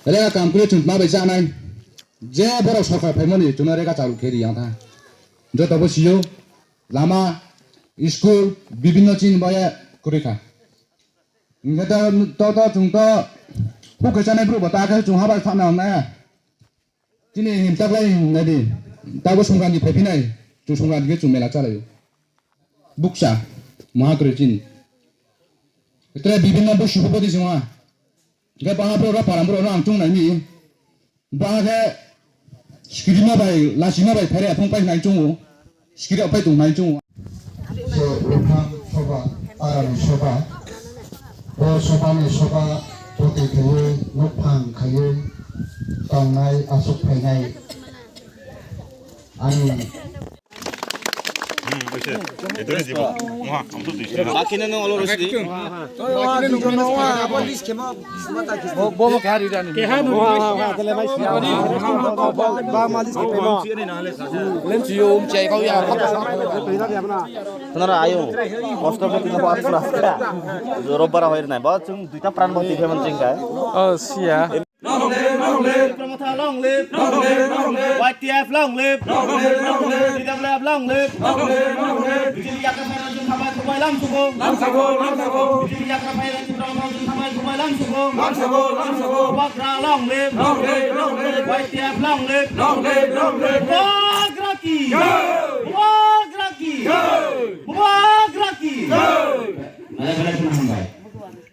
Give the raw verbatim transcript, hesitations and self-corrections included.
Rega kam kwrwi chwng tma bai chanai. Je borok sorkar phaimani chwngno rega chalu khe ri yang tha. Joto bo sio lama, school, bibinno chini boya kwrwi kha. Hingkhe to, to, to chwng to huk khe chanai bwrwi bo ta khe chwng habai thana wngnai. Chini him taklai nadi, tabo Songkranti phaiphinai, chwng Songkranti khe chwng mela chalaio. Bukcha, mahakwrwi chini. Tre bibinno busu bupati chwngma. Hingkhe baha borok rok param borok rok ang chwng naimi. Baha khe skirima bai, lasima bai phaire aphung pai nai chwngo. Skiri apai tong nai chwngo. Se uphang soba, arani soba. Bo sobani soba poti khaiwi, nuphang khaiwi tongnai aswk phainai. Ani Bakhe no nung olo rosidi. Bo, bo, bo kari dani. Ba malis ke pema. Len siyo um chai kau ya. Nara ayo. Kosto ke tino ba asla. Robbara hoir nai. Ba chung duita pran boti pheman chingkai. Oh, siya. Long live, long live. Tipra Motha, long live. Long live, long live. Y T F, long live. Long live, long live. T W F, long live. Long live, long live. B J P yakra phai rajin khamai khumai lam sugo. Lam sugo, lam sugo. B J P yakra phai rajin khamai khumai lam sugo. Lam sugo, lam sugo. Bubagra, long live. Long live, long live. Y T F, long live. Long live, long live. Bubagra ki. Jai. Bubagra ki. Jai. Bubagra ki. Jai. Nalai belai kheno hambai.